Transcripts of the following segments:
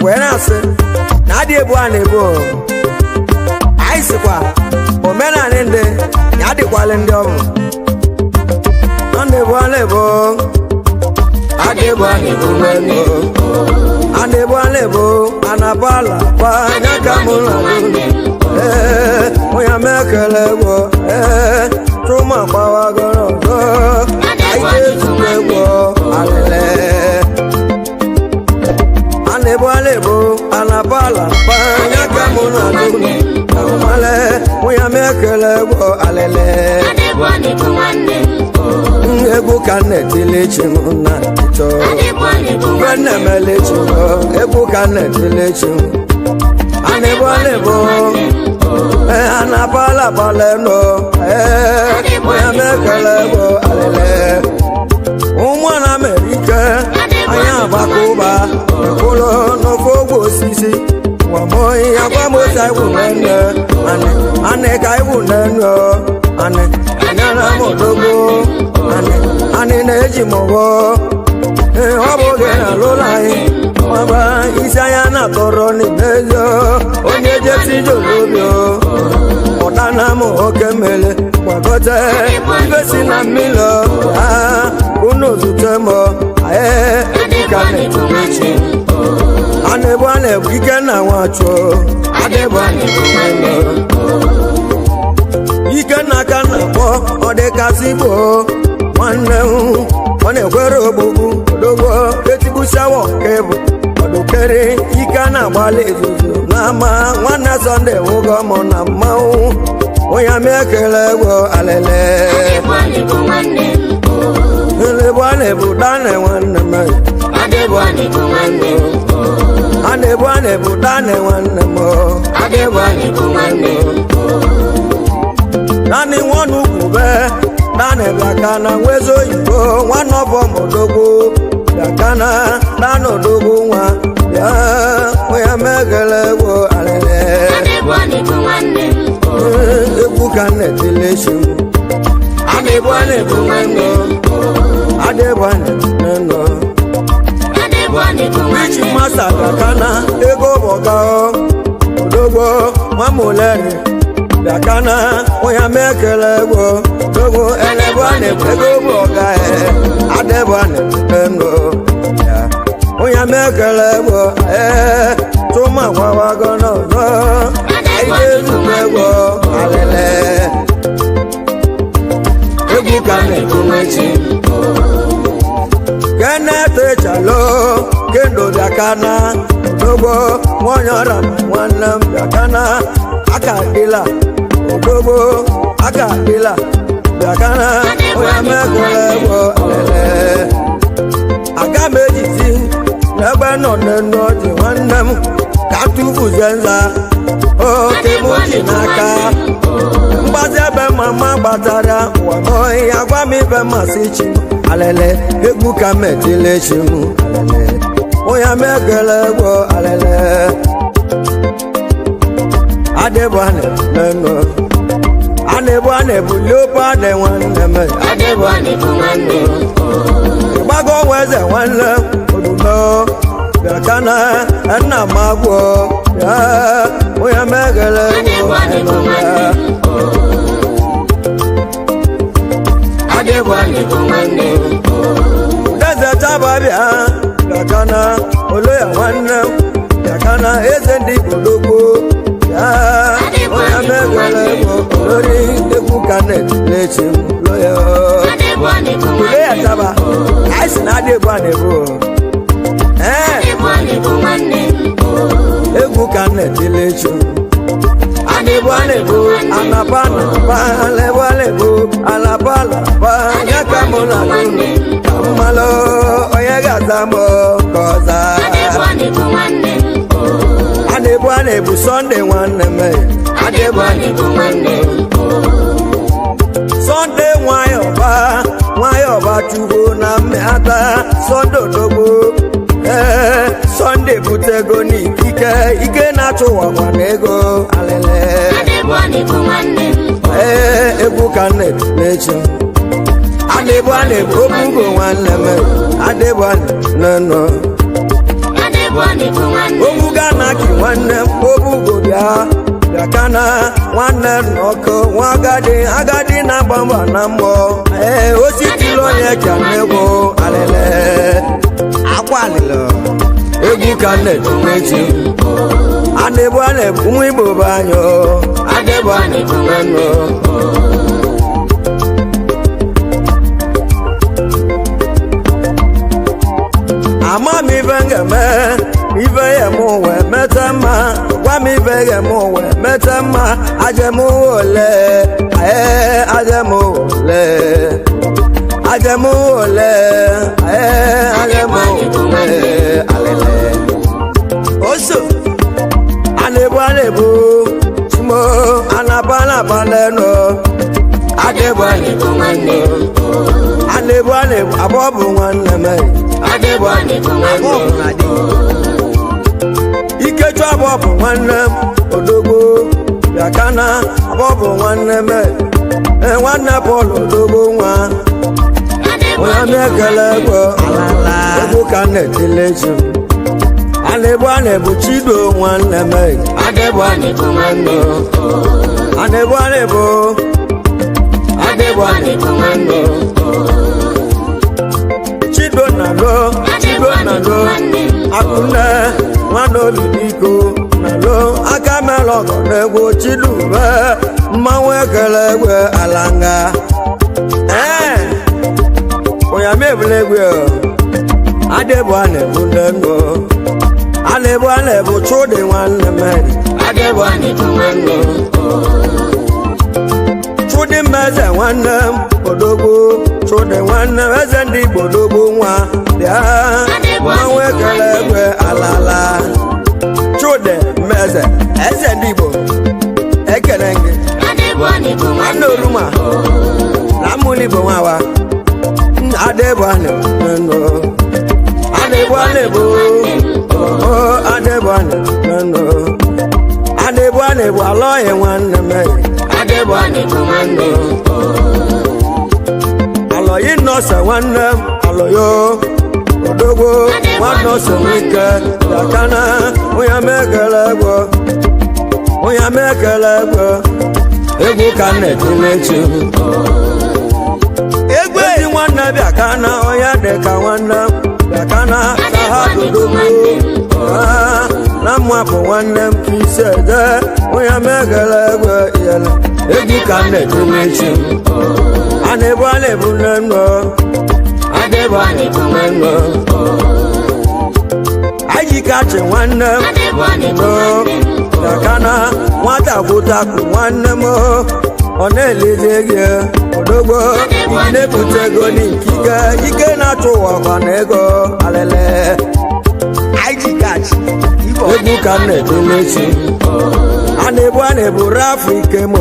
Wee na-asị na adị ebu a na-ebu o. Anyị sịkwa omenanị ndị ya adịkwalị ndị ọ bụ a na-ebu a na-ebu adị ebu a na-ebu nwanne a na-ebu a na-ebu a na-aba ala ba anya ka mụ na ee onye mekele egwu ee tụma gbawagoro ọzọ anyị ga-ezukọ egwu alele a na-ebu a na-ebu a na-aba ala ba anya ka mụ na mmalẹ onye mekele egwu alele. Egwu ka m na-etili chi m na chọọ mgbe nna emele chi m, egwu ka m na-etili chi m. A na-ebu a na-ebu ee a na-aba ala abalị nọ ee onye mekele egwu alele. Ụmụ na Amerịka anyị agbakọba ụlọ n'ofe ogwe osisi wamoi agwamosa iwu nene anị anị ka iwu nene anị anyara m odogbo anị anị na-eji m ụgwọ. Ee ọ bụ oge na alụla anyị maba isi anya na-atọrọ n'ezo onye jesi jolobi ọdana m oke mmele gbagote ife si na mmiri a unu zute m ee egwu ka na-etube chi a na-ebu a na-ebu ike na nwachụ adịbụ a na-ebu nwanne ike na aka na-akpọ ọ dịkasị igbo nwanne m ọ na-ekwere ogbugbu odogbo etigbusawo nke bụ ọdụkere ike a na-agbalị izuzu n'ama nwanne Sọnde wụgo mụ na mmanwụ onye ama ekele egwu alele elebu a na-ebu dane nwanne m adịbụ a na-ebu nwanne a na-ebu a na-ebu dane nwanne m adịbụ a na-ebu nwanne. Naanị nwanne ugwu be naanị bịaka na nwezi oyibo nwanne ọbọ m odogwu bịaka na naanị odogwu nwa bịa onye megele egwu alele. Egwu ka m na-etile chi m a na-ebu a na-ebu nwanne adịbu a na-ebu nne. Rich masa bịaka na ego bọga odogbo nwamuleri bịaka na onye mekele egwu odogwu elebu a na-ebu ego bụ ọga ee adịbu a na-ebu nne onye mekele egwu ee tụma gwawago n'ọzọ anyị ga-ezukọ egwu alele egwu ka m na-ekwu n'echi. Kenneth Chalo kendo bịakana odogbo nwanyị ọra nwanne m bịakana aka dịla odogbo aka dịla bịakana onye mekele egwu alele aga m ejiti n'ebe nọ n'enu ọjị nwanne m ka tụfuzie nza oke mụ ji n'aka mgbazi ebe mama gbatara ụwa m ya gwa m ibe mmasị chi m alele egwu ka m etile chi m alele onye mekele egwu alele adịbụ anenu a na-ebu a na-ebu leopa dị nwanne m adịbụ a na-ebu nwanne gbago nwa eze nwanne m odumo bịakana nna m agwọ bịa onye mekele egwu alele adịbụ a na-ebu nwanne. Eze chaba bịa bịakana oloya nwanne m bịakana eze ndị Igbo dogbo bịa onye mekele egwu olori egwu ka na-etile chi m loya oloya chaba anyị sị na adị ebu a na-ebu o. Ee egwu ka na-etile chi m a na-ebu a na-ebu anapa anapa alebu alebu alapa alapa ya ka mụ na alụ ka mmalụ onye ga-aza m ka ọ zaa. A na-ebu a na-ebu Sọnde nwanne m a na-ebu a na-ebu nwanne Sọnde nwayọba nwayọba chukwu na mmata Sọnde odogbo ee Sọnde bute ego n'ikike ike na-achụwakwa n'ego alele ee egwu ka m na-echi m a na-ebu a na-ebu obugo nwanne m adịbu a na-enọ. Obu gana ki nwanne m obugo bịa bịakana nwanne nnọkọ nwa agadi agadi na-agba mbọ na mbọ ee ositili onye ka nnegwu alele akwa alịlọ egwu ka nna-eji ana-ebu ana-ebu nwa igbo bụ anyị adịbụ ana-ebu nwanne. Ama m ife m ga-eme ife ya m wee meta mma gwa m ife ya m wee meta mma ajem ole ee ajem ole ajem ole ee ajem ole alele oso ana-ebu ana-ebu chimo anaba anaba n'enu adịbụ ana-ebu ana-ebu ana-ebu abụọ bụ nwanne m adịbụ ana-ebu abụọ bụ na di Ikechu abụọ bụ nwanne m odogbo bịakana abụọ bụ nwanne m ee nwanne Pọl odogbo nwa onye m ekele egwu alala egwu ka m na-etile chi m ana-ebu ana-ebu chido nwanne m adịbụ ana-ebu nwanne ana-ebu ana-ebu adịbụ ana-ebu nwanne chido na lo chido na lo akụnne nwanne obi biko na lo aka mere ọgọ n'egwu chidube mmanwụ ekele egwe alanga ee ụnyama ebule egwu adịbụ ana-ebu nne ndụ ana-ebu ana-ebu chụdị nwanne meri adịbụ ana-ebu nwanne chụdị mmeze nwanne m odogwu chụdị nwanne m eze ndị Igbo odogwu nwa bịa mmanwụ ekele egwe alala chụdị mmeze eze ndị Igbo ekele gị nwanne oruma na mmụlụ Igbo nwawa adịbụ ana-ebu ana-ebu ana-ebu adịbụ ana-ebu ana-ebu ana-ebu alọghị nwanne m adịbụ ana-ebu nwanne alọghị nọọsụ nwanne m alọyo odogwo nwanne ọsọ nwike dakana onye mekele egwu onye mekele egwu egwu ka m na-etile chi egwu ezi nwanne bịa ka na onye dị ka nwanne m bịa ka na ka ha dodogbo na mma bụ nwanne m ka isi ede onye megere egwe yele egwu ka m na-etile chi a na-ebu a na-ebu nne m nọ adịbụ a na-ebu nne m nọ anyị kachi nwanne m bịa na nwata kwụtakwu nwanne m ọ na-elezi gị odogbo na-ebute ego n'ikike ike na-achụ ụwa kwa na ego alele ig catch igbo egwu ka m na-etile chi a na-ebu a na-ebu rafu ike m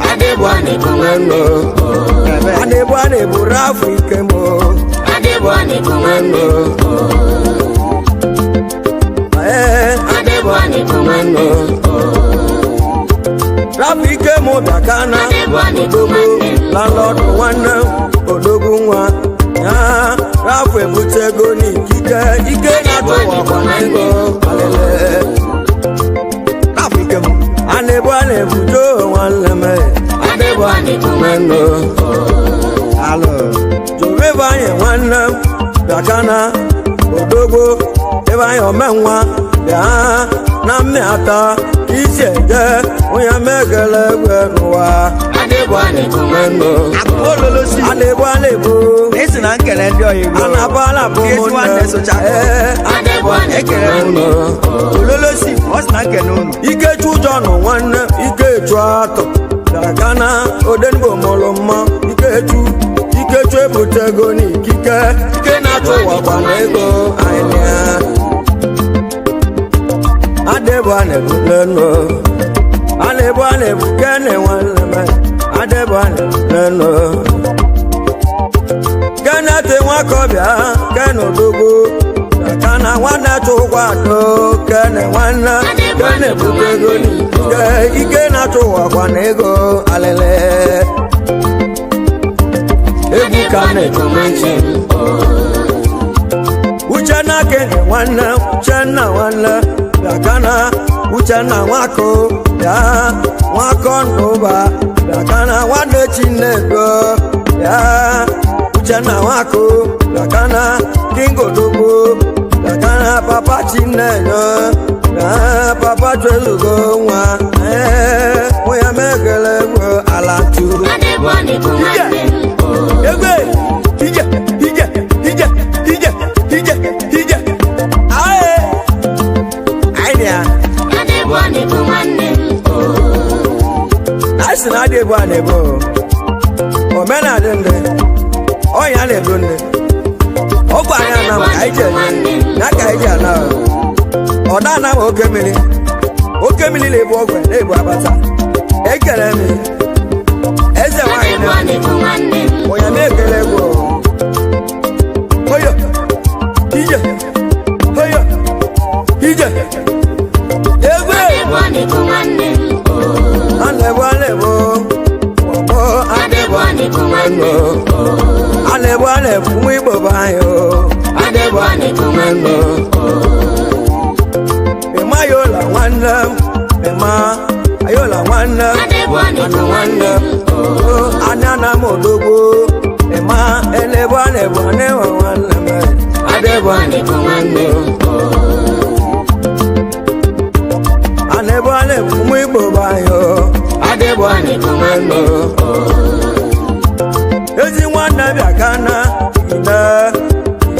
adịbụ a na-ebu nwanne ebe a na-ebu a na-ebu rafu ike m adịbụ a na-ebu nwanne ee adịbụ a na-ebu nwanne rafu ike m bịa na odogwu landlord nwanne m odogwu nwa ya rafu ebute ego n'ikike ike na-atụ ụwa kwa na ego alele rafu ike m a na-ebu a na-ebu joo nwanne m adịbụ a na-ebu nwanne alụ jụrụ ebe anyị nwanne m bịakana odogwu ebe anyị omenwa bịa na mmịata ka isi eje onye megele egwe n'ụwa adịbụ a na-ebu nwanne ololo si a na-ebu a na-ebu na esi na nkele ndị ọyị a na-abụ a na-abụ Ndị ezi nwanne socha akọ. Ee, adịbụ a na-ebu Ekele m nwanne. ololo si ọ sị na nkele unu Ikechu John nwanne Ikechu atọ gana odenigbo mụrụ mma Ikechu Ikechu ebute ego n'ikike ike na-achụ ụwa kwa na ego anyị adịbụ a na-ebu n'enu a na-ebu a na-ebu kene nwanne m adịbụ a na-ebu n'enu Kenneth Nwakọbịa Ken Odogwu kana nwanne chụkwa atọ kene nwanne kene bute ego n'ike ike na-achụ ụwa kwa na ego alele egwu ka m na-etile chi Uchenna kene nwanne Uchenna nwanne bịakana Uchenna nwako bịa nwakọ ndụba bịakana nwanne Chinedu bịa Uchenna nwako bịakana Kingodogbo bịakana papa Chinenyo bịa papa Chezugo nwa ee onye mekele bụ ala turu. Egbe ije ije ije ije ije ije aye anyị ya. A sị na adị ebu a na-ebu omenala ndị ọnya na-ebu ndị ọgwụ anyị ana m ka anyị ji eje na ka anyị ji ana ọ da ana m oke mmiri oke mmiri na-ebu ọgwụ na-ebu abata ekele m eze nwaanyị na onye na-ekele egwu Oyo ije oyo ije egbe a na-ebu a na-ebu ọgbọ a na-ebu a na-ebu ụmụ Igbo bụ anyị o Adébọ̀ nìkú nwanne ịma yola nwanne m ịma ayola nwanne m Adébọ̀ nìkú nwanne anya na m odogbo ịma elebo a na-ebu a na-enwe nwanne m Adébọ̀ nìkú nwanne a na-ebu a na-ebu ụmụ Igbo bụ anyị o Adébọ̀ nìkú nwanne ezi nwanne bịa ka na ine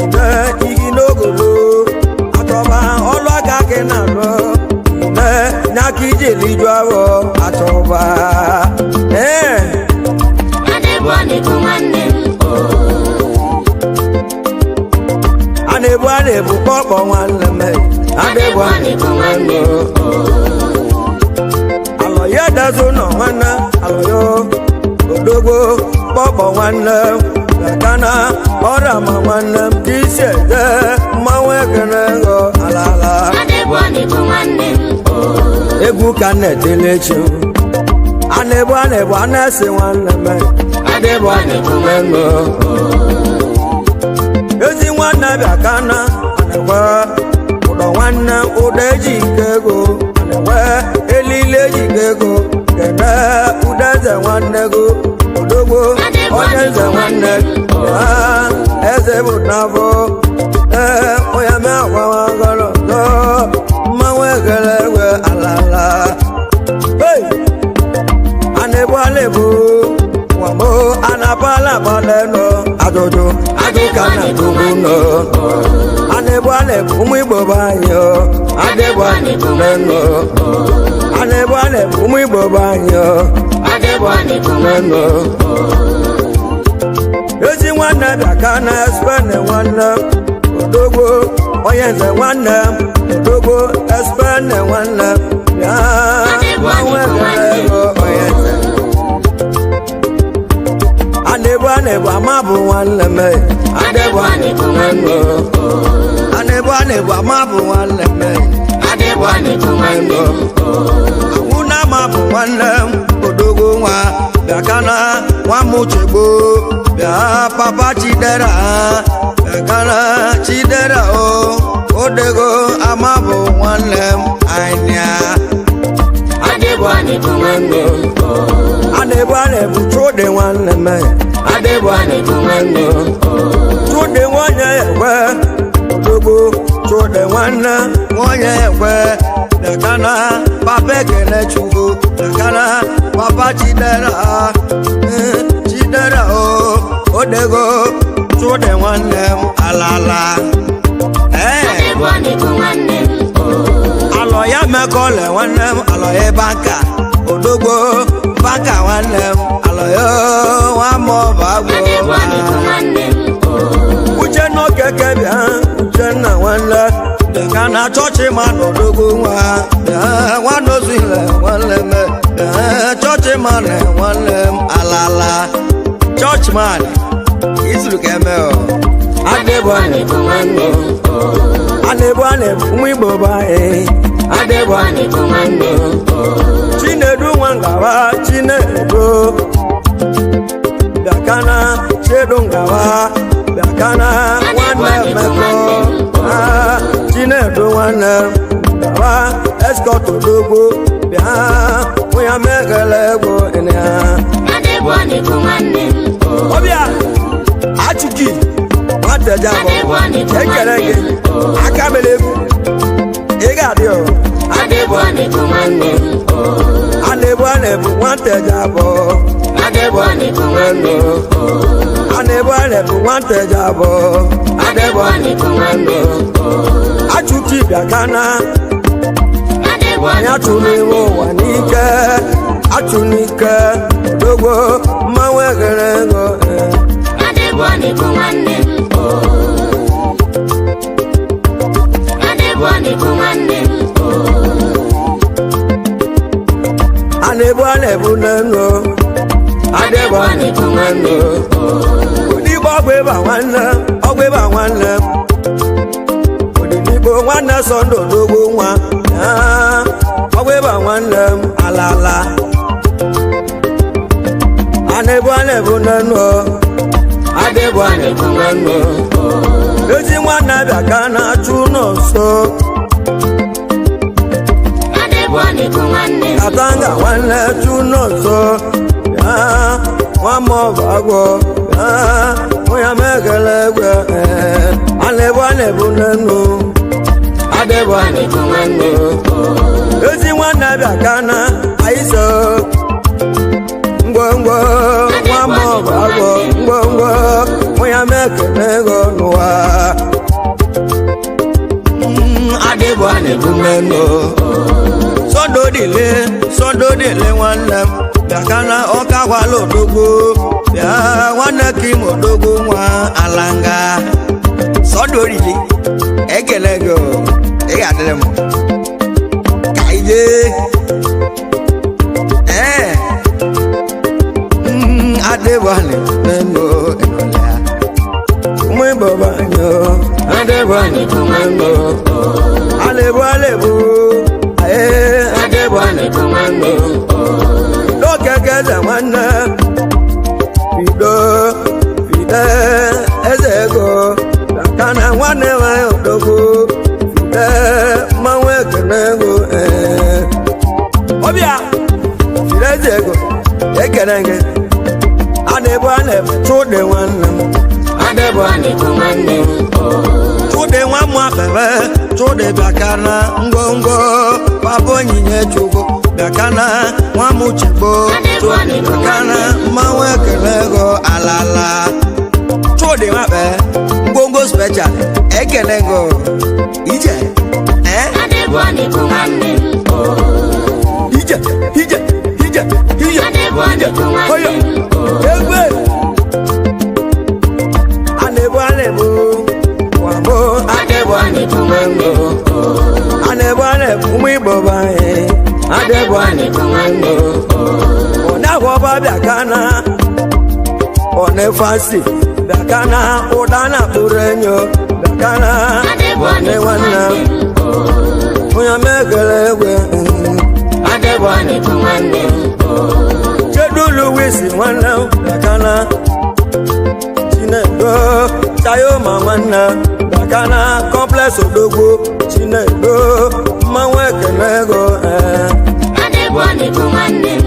ine igi n'ogolo atọba ọlụ aka gị na-alụ ine nyaka iji liju awọ atọba ee. Adébọ̀ nìkú nwanne a na-ebu a na-ebu kpọkpọ nwanne m Adébọ̀ nìkú nwanne alọ ya dazu nọ nwanne alọ ya odogbo kpọkpọ nwanne lakana ọrịa ma nwanne m ka isi ede mmanwụ ekene ghọ alala. Adébọ̀ nìkú nwanne Egwu ka m na-etele chi a na-ebu a na-ebu a na-esi nwanne m Adébọ̀ nìkú nwanne ezi nwanne bịa ka na anekwe ụdọ nwanne ụdọ eji ike ego anekwe elile eji ike ego kene ụdọ eze nwanne go odogbo onye nze nwanne ya eze bụ n'afọ ee onye mee akwawagọrọ ọzọ mmanwụ ekele egwe alala. Hey! Anaebu anaebu wamo anapala paleno ajụjụ ajụ ka na tugbu nọ anaebu anaebu ụmụ Igbo bụ anyị o anaebu anaebu nọ anaebu anaebu ụmụ Igbo bụ anyị o Adébọ̀ nìkú nwanne nọ ezi nwanne bịa ka na espene nwanne odogbo onye nze nwanne odogbo espene nwanne bịa mmanwụ ekele ego onye nze anaebu anaebu ama bụ nwanne m Adébọ̀ nìkú nwanne anaebu anaebu ama bụ nwanne m Adébọ̀ nìkú nwanne nwuna ma bụ nwanne m odogbo nwa bịakana nwa m chegbo bịa papa Chidera bịakana Chidera o odego ama bụ nwanne m anya. Adébọ̀ nìkú nwanne anaebu anaebu chụdị nwanne m Adébọ̀ nìkú nwanne chụdị nwanyị ekwe odogbo chụdị nwanne nwanyị ekwe bịakana papa ekele chukwu bịakana papa Chidera Chidera o odego chụdị nwanne m alala ee. Adébọ̀ nìkú nwanne Alọ ya mekọle nwanne m alọ ya banka odogbo banka nwanne m alọ ya nwa m ọba Adébọ̀ nìkú agbo nwanne Uchenna okeke bịa Uchenna nwanne bịa na chọọchị ma n'odogbo nwa bịa nwanne ozuile nwanne m bịa chọọchị ma na nwanne m alala Church man izuru ka eme o. Adébọ̀ nìkú nwanne anaebu anaebu ụmụ Igbo bụ anyị Adébọ̀ nìkú nwanne Chinedu nwa ngawa Chinedu bịakana Chiedu ngawa bịakana nwanne Adébọ̀ nìkú Emeka nwanne Chinedu nwanne baba escort odogwu bịa onye mekele egwu ịnịa. Ọbịa achụki nwata eje abụọ ekele gị aka mere egwu ị ga-adị o. Adịbụ anịbụ nwanne m. Anịbụ anịbụ nwata eje abụọ. Adịbụ anịbụ nwanne m. Anịbụ anịbụ nwata eje abụọ. Adịbụ anịbụ nwanne m. Achụki bịa kana. Adịbụ ya anịbụ chụrụ nwanne iwe m. ụwa n'ike achụ n'ike odogwo mmanwụ eghere ego. Adịbụ anịbụ nwanne m. Adịbụ anịbụ nwanne m. A na-ebu a na-ebu n'elu. Adịbụ anịbụ nwanne m. Odigbo ọgwụ ịba nwanne ọgwụ ịba nwanne odigbo nwanne sọndụ odogwo nwa. Ah, ọgwụ ịba nwanne m alala a na-ebu a na-ebu n'elu. Adịbụ anịbụ nwanne m. Ezi nwanne bịa ka na-achụ n'ọsọ. Adịbụ anịbụ nwanne m. Katanga nwanne chụ n'ọsọ ya nwa m ọbụ agwọ ya onye mekele egwe. A na-ebu a na-ebu n'enu. Adịbụ anịbụ nwanne m. Ezi nwanne bịa ka na aiso ngwongwo nwa m ọbụ agwọ ngwongwo onye mekele ego n'ụwa. Adịbụ anịbụ n'enu Sọdọdịle sọdọdịle nwanne m bịa ka na ọka gwala odogwu bịa nwanne ka ime odogwu nwa alanga sọdọrili ekele gị o, ị ga-adịrị m ka ije ee. Adịbụ anịbụ n'enu ịnọlịa. Ụmụ Igbo bụ anyị o, Adịbụ anịbụ nwanne m. Alịbụ alịbụ ee. Adịbụ anịbụ nwanne m. N'okeke eze nwanne bido fide eze ego ka na nwanne nwanyị odogwu fide mmanwụ ekene ego ee. Ọbịa fide eze ego ekene gị a na-ebu a na-ebu chụde nwanne m. Adịbụ anịbụ nwanne m. Chụde nwa m akpere chụde bịakana ngwongwo papa onyinye chukwu bịakana nwa m chigbo chụde bịakana mmanwụ ekele ego alala. Chụdị nwakpe ngwongwo special ekele gị o. Ije ee. Adịbụ anịbụ nwanne m. Ije ije ije ije. Adịbụ anịbụ nwanne m. Egwe a na-ebu a na-ebu wambo. Adịbụ anịbụ nwanne m. A na-ebu a na-ebu ụmụ Igbo bụ anyị. Adịbụ anịbụ nwanne m. Ọ̀nàwọ̀bá bịakana ọ̀nẹ́fàsì bịakana ụda na-akpụrụ enyo bịakana Adịbụ nwanne anịbụ nwanne nwanne m. onye mekele egwe. Adịbụ anịbụ nwanne m. Chedulu wisi nwanne m bịakana Chinedo Chayoma nwanne bịakana kọmplex odogwu Chinedo mmanwụ ekele ego ee. Adịbụ anịbụ nwanne m.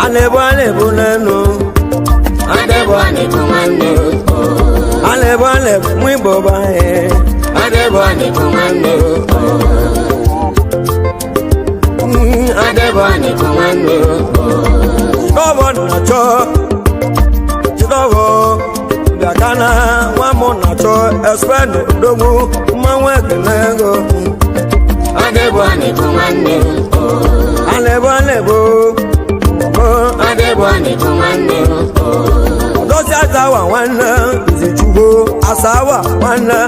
A na-ebu a na-ebu n'enu. Adịbụ anịbụ nwanne m. A na-ebu a na-ebu ụmụ Igbo bụ anyị. Adịbụ anịbụ nwanne m. Adịbụ anịbụ nwanne m. Jidọbọ na-achọ Jidọbọ bịakana nwa m na-achọ espenu odogwu mmanwụ ekele ego. Adịbụ anịbụ nwanne m. A na-ebu a na-ebu Adịbụ anịbụ nwanne m. Ọdọsi azawa nwanne Izichukwu asawa nwanne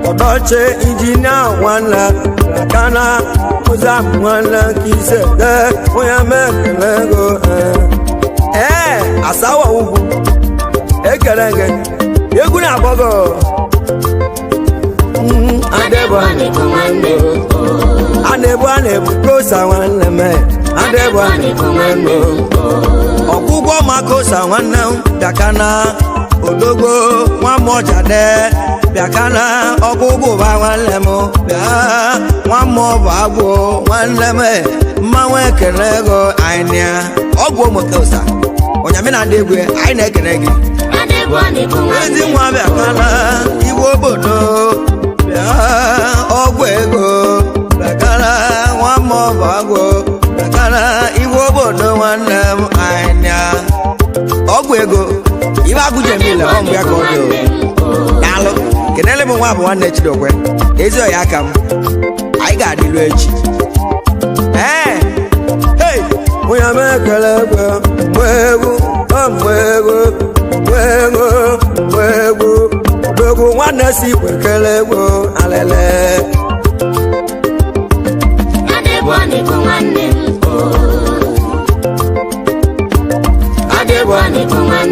ọdọchi injinia nwanne bịakana mụzam nwanne kise de onye mekele ego. Ee asawa ugwu ekele gị egwu na-akpọ gị o. Adịbụ anịbụ nwanne m. A na-ebu a na-ebu kosa nwanne m. Adịbụ Adịbụ anịbụ nwanne m. ọgwụgwọ makosa nwanne m bịakana Odogwo nwa mmọjade bịakana ọgwụgwụ ba nwanne m bịa nwa mmụọ bụ agwụ nwanne m mmanwụ ekele ego anyị nịa ọgwụ ụmụke ụsa ọnyamị na ndị egwu anyị na-ekele gị ezi nwa bịakana iwe obodo bịa ọgwụ ego bịakana nwa mmụọ bụ agwụ bịakana iwe obodo nwanne m anyị nịa ọgwụ ego ibe agụje mile ọ mgbe ya ka ọ dị o. Daalụ kenele m nwa bụ nwanne Chidokwe ezi ọya aka m anyị ga-adịlu echi ee hei onye m ekele egwu mgbe egwu ọ mgbe egwu mgbe egwu mgbe egwu odogwu nwanne si ikwe kele egwu alele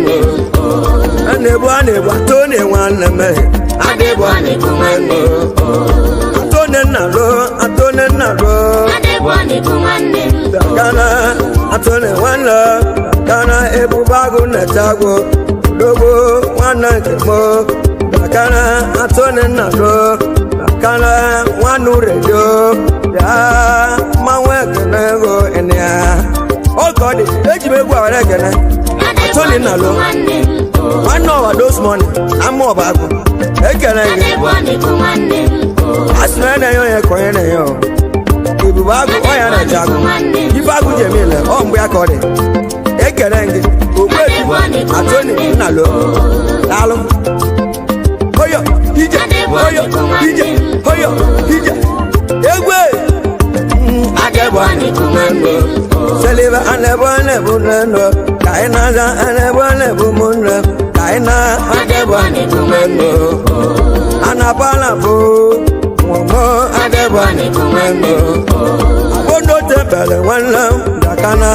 a na-ebu a na-ebu atone nwanne m adịbụ a na-ebu nwanne atone nna ro atone nna ro Gana atone nwanne gana ebube agụ na-eche agwụ odogwu nwanne nke m gana atone nna ro gana nwanne uredo bịa mmanwụ ekene ego ịnịa oge ọ dị eji m egwu awara ekene atone nna lo nwanne ọwa those money ama ọba agụ ekele gị a sị na onye na-enye onye ka onye na-enye ọ ebube agụ ọya na-eche agụ ife agụ ji eme ile ọ mgbe ya ka ọ dị ekele gị ogbuefi atoni nnalo daalụ oyo ije oyo ije oyo ije egwe selibe anebo anebo neno ka anyị na-aza anebo anebo mụ nne ka anyị na adebo anebo neno anapalapụ nwụmụ adebo anebo neno abodo tebele nwanne m dakana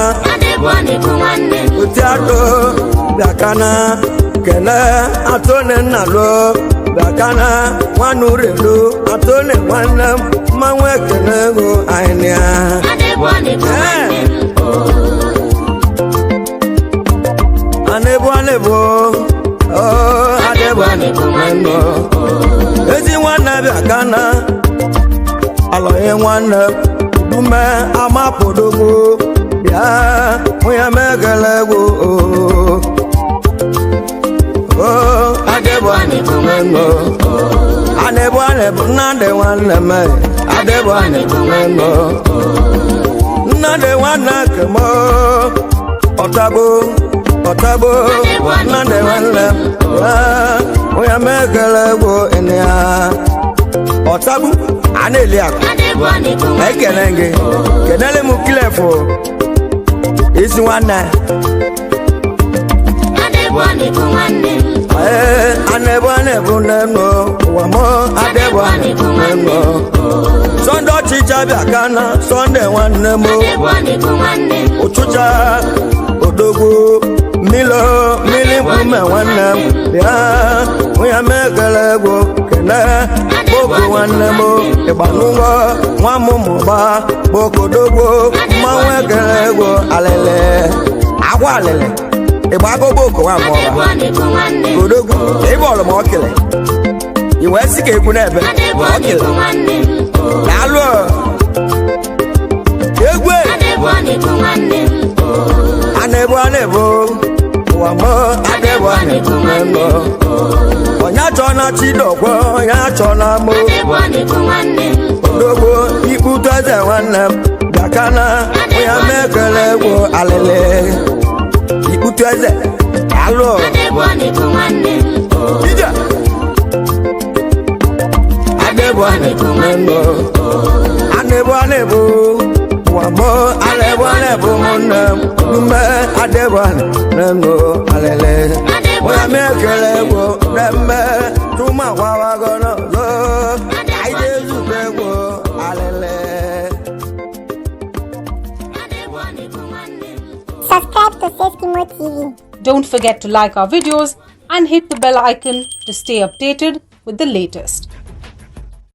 otiato dakana kele atone nnalo dakana nwanne urelu atone nwanne m mmanwụ ekele ego anyị nịa anebu anebu oh anebu anebu nwanne ezi nwanne bịa kana alọghị nwanne dume amapụdogwu bịa onye megele egwu oh anebu anebu nwanne anebu anebu nnadị nwanne m anebu anebu nwanne nnadị nwanne kem ọtagbo ọtagbo nnadị nwanne m onye megele egwu ịnịa ọtagbu a na-eli akụ ekele gị kenele m kilefụ isi nwanne ee anebu anebu nenu ụwa mụ adịbụ anebu nenu sọnde ọchịcha bịa kana sọnde nwanne m ụchụcha odogwu mmilo mmiri mkpume nwanne m bịa onye mekele egwu kene boko nwanne m ịgbanụgọ nwa m mụba bokodogwu mmanwụ ekele egwu alịlị agwa alịlị ịgbago boko nwa mụba odogwu ịbọọlụ ma ọkịlị i wee sị ka egwu n'ebe ọkịlị daalụ egwu anebu anebu ụwa mụ anebu anebu mụ onye achọ na chidokwe onye achọ na mụ odogwu ikputu eze nwanne m bịakana onye mekele egwu alịlị ikputu eze alụ ije anebu anebu mụ anebu anebu ụwa mụ anebu anebu mụ nne m ume anebu anebu alịlị onye mekele egwu nemme tụma gwawago n'ọzọ anyị ga-ezube egwu alịlị. Subscribe to Safe Kimo TV. Don't forget to like our videos and hit the bell icon to stay updated with the latest.